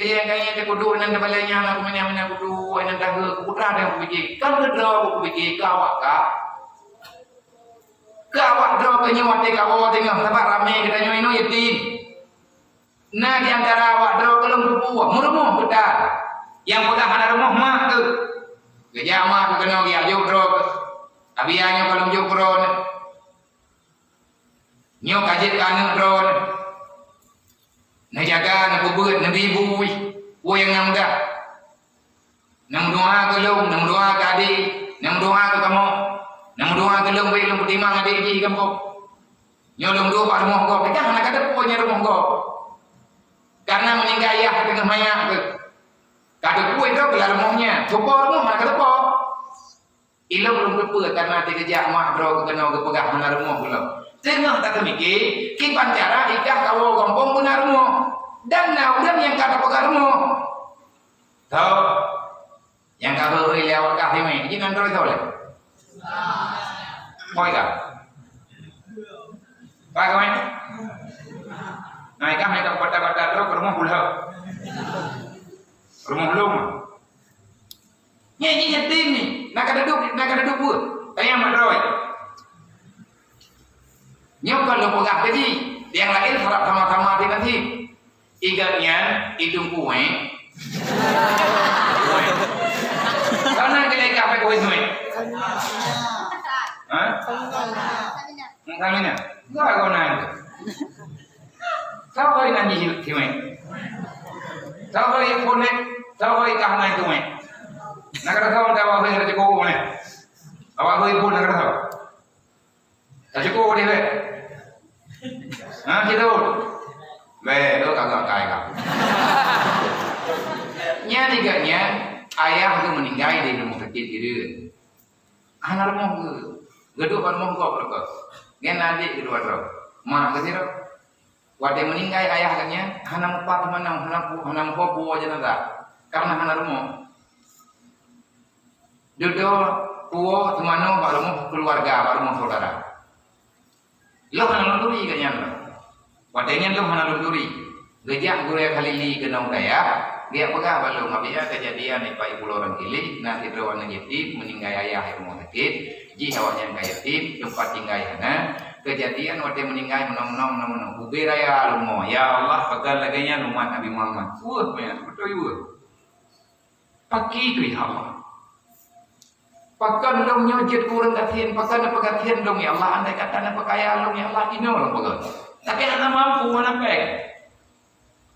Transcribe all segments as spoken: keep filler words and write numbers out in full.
Kayée-kayée teukudu nan teubalée nyan, aku meunan-meunan kudu, nan dahé kuputra dan kupike. Kan keudroe kupike ka awak ka. Ka awak droe keu nyoe watée kawoe teungoh, sabab ramé geutanyoe inoe yatim. Na di antara awak droe keu lôn teupeue, meurumoh beuta. Nyang peugah hana rumoh mak teuh. Geujak mak keu keunoe geujak jok droe keu. Abi nyoe ka lôn jok droe. Nyoe ka jeuet keu aneuk droe. Neujaga, neupeubeuet, neubri bui, peue nyang na mudah. Neumeudoa keu lôn, neumeudoa keu adé, neumeudoa keu kamoe, neumeudoa keu lôn, bèk lôn peutimang adé jih gampông. Nyoe lôn duek bak rumoh gob, peugah hana ka teupeue nyan rumoh gob. Karena meuninggai ayah teungoh manyak geuh. Ka teupeue droe bak rumoh nyan, teupeue rumoh hana ka teupeue. Ilôn lôn teupeue karena teukeujak mak droe keunoe geupeugah hana rumoh gohlom. Teungoh tateumike, kiban cara ikah kawoe gampông beuna rumoh. Dan na ureueng nyang ka tapeugah rumoh. Tho, nyang ka hôi-hôi lé awak kah imé, jih nan droe tho lé. Hôi kah? Ba kah imé? Nah, ikah meunan bata-bata droe keu rumoh buleue. Rumoh lôn. Nyan jih yatim nyan, na ka dudoe, na ka dudoe buet. Tanyong mak droe. Nyoe kon lôn peugah keu jih, nyang laén harab sama-sama di nasib. Igeuh nyan, idong kuéh. Kuéh. Sana kena ikat pakai kuéh kuéh. Ha? Mungkin mana? Enggak kau nanya. Saboh inan jih tiwék. Saboh i phôn nèk, saboh i kah nai tiwék. Na ka rasa dah wahai raja kubu nèk. Awak hui phôn na ka rasa. Tak cukup dia bèk. Ha, situ. Bèk, tu kagak kai kah. Nyan tiga nyan, ayah tu meninggai di rumah sakit Ireuen. Hana rumoh geuh. Geuduek bak rumoh gob lagèe. Ngon adék keudua droe. Mak geuh sidroe. Watèe meuninggai ayah geuh nyan, hana mupat meunan, hana pu-, hana muphom puwoe jeunazah. Karena hana rumoh. Dudoe puwoe teumanoe bak rumoh keuluwarga, bak rumoh syedara. Lôn hana lôn turi geuh nyan lom. Watèe nyan lôn hana lôn turi. Geujak Gurèe Khalili keunoe u dayah, geujak peugah bak lôn, "Abi, keujadian di Pulo Rangkili, na sidroe aneuk yatim meuninggai ayah di rumoh sakét, jih awaknyan ka yatim, teumpat tinggai hana. Keujadian watèe meuninggai meunoe-meunoe, meunoe-meunoe." Ubé raya lôn mo, "Ya Allah, pakon lagèe nyan umat Nabi Muhammad." Weueh, beutôi weueh. Pakri keu ya Allah. Pakon lôn nyoe jeuet keu ureueng gasien, pakon neupeugasien lôn ya Allah, andai kata neupeukayan lôn ya Allah, inoe lôn peugah. Tapi hana mampu, hana péng.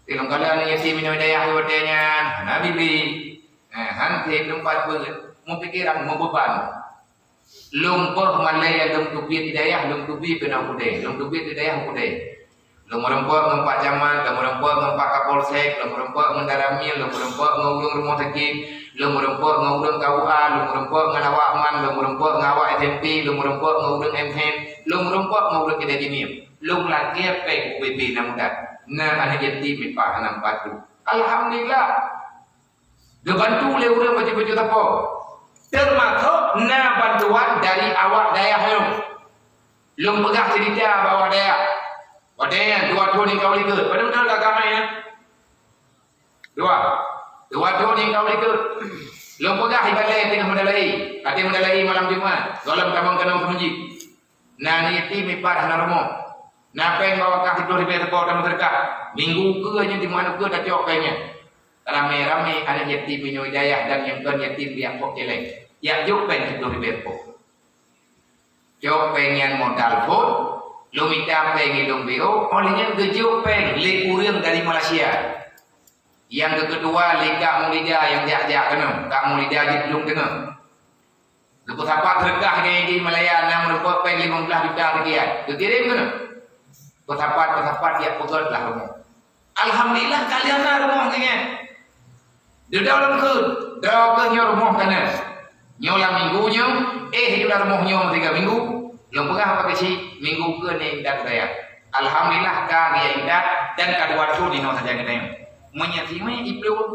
Di lôn kalon aneuk yatim inoe dayah watèe nyan, hana bibi. Eh, han sép teumpat beuet, meupikiran, meubeuban. Lôn bôh malèe lôn teubiet di dayah, lôn teubiet keunoe u keudè, lôn teubiet di dayah u keudè. Lôn meureumpok ngon Pak Camat, lôn meureumpok ngon Pak Kapolsek, lôn meureumpok ngon Danramil, lôn meureumpok ngon ureueng rumoh sakét, lôn meureumpok ngon ureueng K U A, lôn meureumpok ngon awak MAN, lôn meureumpok ngon awak S M P, lôn meureumpok ngon ureueng M H M, lôn meureumpok ngon ureueng Kedai Jimim. Lôn lakèe péng U P P na mudah. Na aneuk yatim meupat hana meupat tu. Alhamdulillah. Geubantu lé ureueng bacut-bacut sapo. Teumasok na bantuan dari awak dayah lôn. Lôn peugah ceurita bak awak dayah. Watèe nyan dua thôn nyang ka u likot. Padum thôn ka kamai nyan? Dua. Dua thôn nyang ka u likot. Lôn peugah ibalèe teungoh meudalai. Até meudalai malam Jumat. Gohlom tamong keunoe keu meuseujid. Na aneuk yatim meupat hana rumoh. Na péng bak wakaf siplôh ribèe sapo tameuseudeukah. Minggu keue nyan di meu'ah ukeue tacok péng nyan. Ramé-ramé aneuk yatim meunyoe dayah dan nyang kon yatim di Akok Céléng. Jak jok péng siplôh ribèe sapo. Jok péng nyan modal phôn, lôn mita péng ilôn B O, óh lheueh nyan geujok péng lé ureueng dari Malaysia. Nyang keukeudua lé Kak Mulida nyang jak-jak keunoe, Kak Mulida jih lôn deungö. Geupeusapat seudeukah nyan di Malaya na meureumpok péng limong blaih juta seukian. Geukirém keunoe. Peusapat-peusapat jak peugöt lah rumoh. Alhamdulillah, ka lheueh na rumoh nyan. Dudoe lôn kheun, droe keuh nyoe rumoh ka na. Nyoe lam minggu nyoe, éh, di dalam rumoh nyoe tiga minggu. Lôn peugah bak keuchik, minggu keue ni intat saya. Alhamdulillah, ka geujak intat dan ka dua thôn inoe sajan geutanyoe. Meunyoe simé iplueng.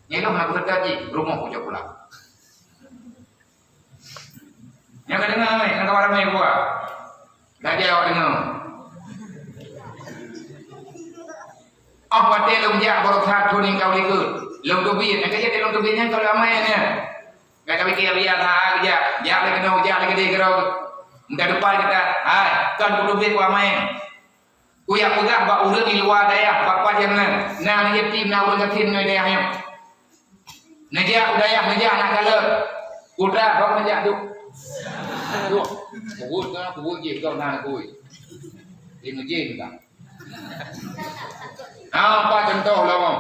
Nyoe lôn hana kuseutôt jih, rumoh kucok pulang. Nyoe ka deungö, nyoe ka ramé buah. Lagèe awak deungö. Oh, watèe lôn jak baroesa thôn nyang ka u likot. Lôn teubiet, nyang ka jeuet lôn teubiet nyan ka lôn amai nyan. Ka, ka pike biasa geujak, jak lé keunoe, jak lé keudeh keudroe. Muda depan gata, hai, kon kuteubiet ku amai. Kujak peugah bak ureueng di luwa dayah, bak pajan na, na aneuk yatim, na ureueng gasien nyoe dayah nyoe. Neujak u dayah, neujak aneuk galak. Putra, hok neujak duek. Duek. Kubur ka, kubur jih, kau na kubur. Di mujih ka. Ha, empat contoh lah, mau.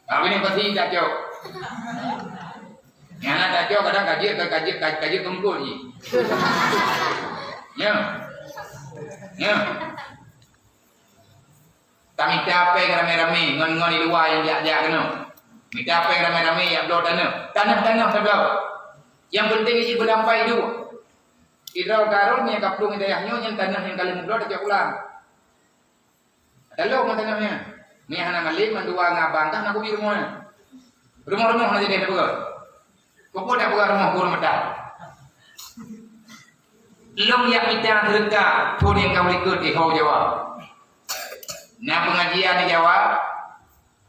Tapi ni pasti tak cok. Yang nak tak cok, kadang kaji, kaji, kaji, kaji kempul je. Ya. Ya. Tamita péng ramé-ramé ngon, ngon di luwa nyang jak-jak keunoe. Mita péng ramé-ramé jak bloe tanoh. Tanoh-tanoh tabloe. Nyang penting jih beulampai duek. Sidroe karôn nyang ka plueng di dayah nyoe nyan tanoh nyang ka lheueh meubloe tacok pulang. Taloh ngon tanoh nyan. Meuhana malém mandua ngon abang kah na kubi rumoh nyan. Rumoh-rumoh na jadi ada peugah. Peue dak peugah rumoh gureueng meudat? Lôn jak mita seudeukah phon nyang ka u likot di Ho Jawa. Na peungajian di Jawa,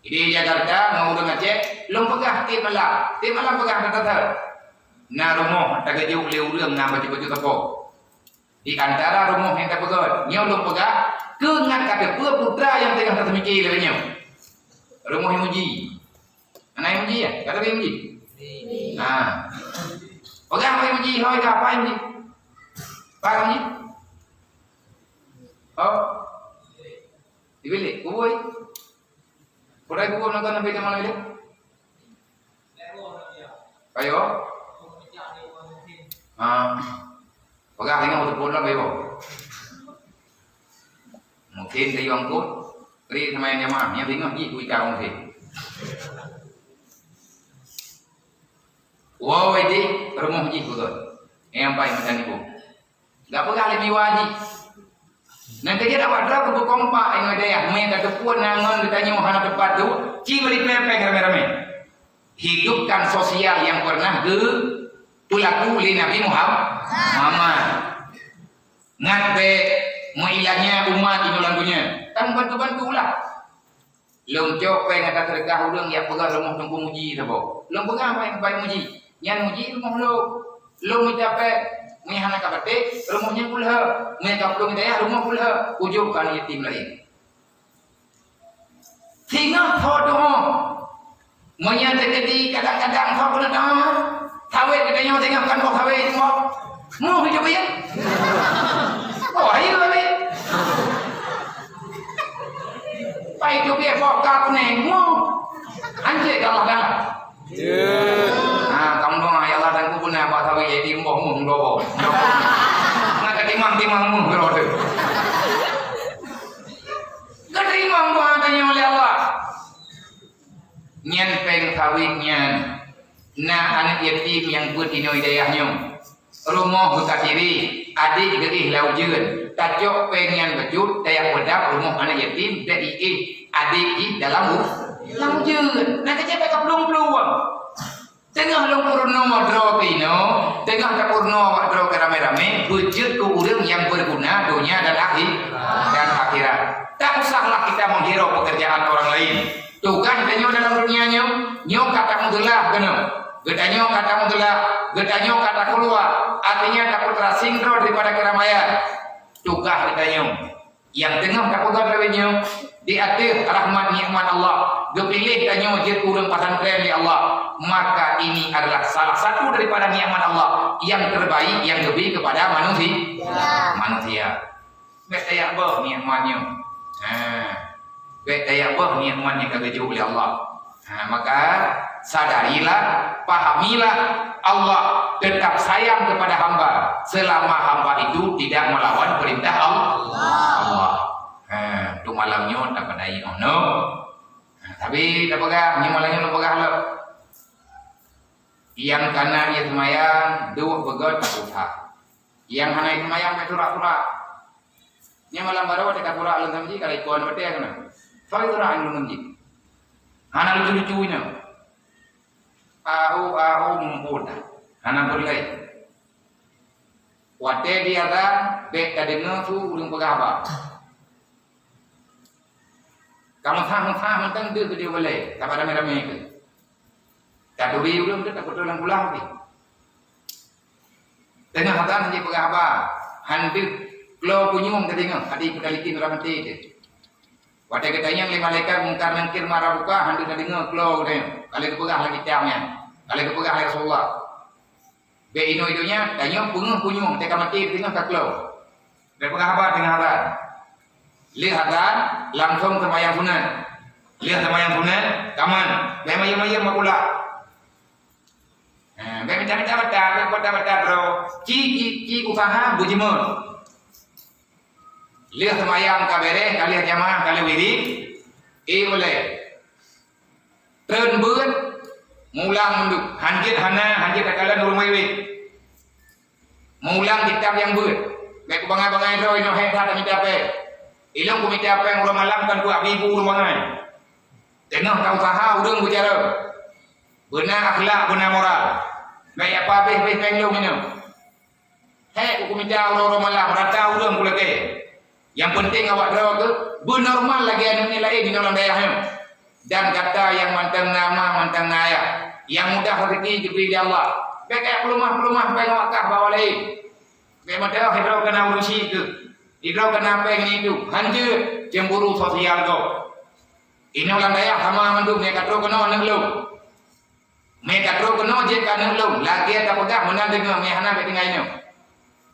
di Jakarta ngon ureueng Aceh, lôn peugah tiep malam. Tiep malam peugah that-that. Na rumoh tageujok lé ureueng na bacut-bacut sapo. Di antara rumoh nyang tapeugöt, nyoe lôn peugah, keu ngat ka teupeue putra nyang teungoh taseumiké lagèe nyoe. Rumoh nyang uji. Hana nyang uji, ya? Ka teupeue nyang uji? Ha. Peugah nyang uji, hôi ka apa nyang uji? Apa nyang uji? Oh. Di bilik, kubui. Peue kubui nonton sampai jam malam itu? Ayo. Ha. Peugah tengok beutôi pun lah, Ibu. Mungkin tayong pun, ri sama yang jamaah, yang tengok ji kuika mungkin. Wow, ini rumoh ji betul. Yang baik macam ni, Bu. Gak peugah lé miwa jih. Nyan keuh jeuet awak droe keu beukompak inoe dayah, meunyo ka teupeue na ngon geutanyoe hana teupat tu, ci bri pepeng ramé-ramé. Hidupkan sosial nyang pernah geupeulaku lé Nabi Muham-, Muhammad. Ngat bèk meuilanya umat inoe lam donya. Kan bantu-bantulah. Lôn cok péng ata seudeukah ureueng jak peugah rumoh Teungku Muji saboh. Lôn peugah péng, péng Muji. Nyan Muji rumoh lôn. Lôn mita péng, meunyo hana ka patéh, rumoh nyan kulheueh. Meunyo ka plueng dayah, rumoh kulheueh. Kujok keu aneuk yatim laén. Singoh tho tu'oh. Meunyo teukeudi kadang-kadang tho keuneuk tu'oh. Sawét geutanyoe singoh kan boh sawét, boh. Muh hidup ya. Oh, ayo, ayo. Pai tu biar bok ka kuning mu. Anjir kalau dah. Ya. Ha, kamu doa, "Ya Allah, dan ku guna bak sawi jadi imboh mu, imboh." Nak ketimang-timang mu, bro tu. Ketimang doa tanya oleh Allah. Nyan péng sawit nyan. Na aneuk yatim nyang beuet inoe dayah nyoe. Rumoh geutatiri, adék geuéh lam ujeuen. Tacok péng nyan bacut, tajak peudap rumoh aneuk yatim, bèk iéh adék jih dalam u-, lam ujeuen. Na keuceue ka plueng-plueng. Teungoh lôn peurunoe droe keu inoe, teungoh tapeurunoe awak droe keu ramé-ramé, beujeuet keu ureueng nyang beuguna donya dan akhi-, dan akhirat. Tak usahlah kita menghirau pekerjaan orang lain. Tugaih geutanyoe dalam dunia nyoe, nyoe ka tameugeulah keunoe. Geutanyoe ka tameugeulah, geutanyoe ka takeuluwa, artinya tapeutarasing droe daripada keuramaian. Tugaih geutanyoe nyang teungoh tapeugah lagèe nyoe, di ateueh rahmat nikmat Allah, geupiléh tanyoe jeuet ureueng pesantren lé Allah, maka ini adalah salah satu daripada nikmat Allah yang terbaik yang geubri kepada manusi-, manusia. Bèk tajak boh nikmat nyoe. Ha. Bèk tajak boh nikmat nyang ka geujok lé Allah. Ha, maka sadarilah, pahamilah, Allah tetap sayang kepada hamba selama hamba itu tidak melawan perintah Allah. Allah. Ha, tu malam nyoe tapadai oh no. Ha, tapi tapeugah, nyoe malam nyoe tapeugah lom. Nyang kana ie seumayang, duek beugöt tapeugah. Nyang hana ie seumayang bèk surak-surak. Nyan malam baroe watèe ka surak lam masjid, ka ikon watèe keunan. Soe surak lam masjid? Hana lucu-lucu nyan. Ahu, ahu, mumpun. Hana peureulèe. Watèe di azan, bèk tadeungoe su ureueng peugah haba. Ka meusa-meusa mantong deuh keudeh balée, ka ramé-ramé keu. Taturi ulôn tu, tapeutron lam kulah pih. Teungoh azan jipeugah haba, han deuh klo punyueng teudeungoe, hadi peutalikin ureuëng maté teuh. Watée geutanyong lé malaikat Mungkar Nangkir mara buka, han deuh tadeungoe klo geutanyoe. Ka lheueh geupeugah lam kitab nyan. Ka lheueh geupeugah lé Rasulullah. Bék inoe donya, tanyoe peungeuh punyueng, teuka maté teudeungoe ka klo. Bék peugah haba teungoh azan. Lheueh azan, langsong seumayang sunat. Lheueh seumayang sunat, kaman. Bék mayem-mayem bak kulah. Ha, bék mita-mita batat, bék batat-batat droe. Ci, ci, ci usaha beujeumeun. Lheueh seumayang ka beureh, ka lheueh jamaah, ka lheueh wirid, eh, ulée. Treun beuet, mulang mandum. Han jeuet hana, han jeuet takalon ureuëng wirit. Mulang kitab nyang beuet. Bék kubangai-bangai droe inoe, hék that tamita péng. Ilong kumita péng uroe malam kan kuak bibu ureuëng bangai. Teungoh ka usaha ureuëng beujaroe. Beuna akhlak, beuna moral. Bék apa habéh-habéh péng lôn inoe. Hék, kumita uroe-uroe malam, rata ureuëng kulakée. Nyang peunteng awak droe keuh beunormal lagée aneuëk miet laén di dalam dayah nyoe. Dan gata nyang mantong na ma, mantong na ayah, nyang mudah rezeki geubri lé Allah, bék kajak peuleumah-peuleumah péng awak kah bak awak laén. Bék meuteumé sidroe kana urusi keuh, sidroe kana péng ngon itu, hanjeuet cemburu sosial gob. Inoe lam dayah sama mandum, nyang ka trok keunoe aneuëk lôn. Mé ka trok keunoe jeuet keu aneuëk lôn, lagée tapeugah meunan deungoe, mé hana bék tinggai nyoe.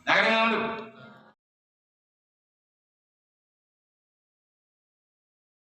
Na ka deungoe lôn?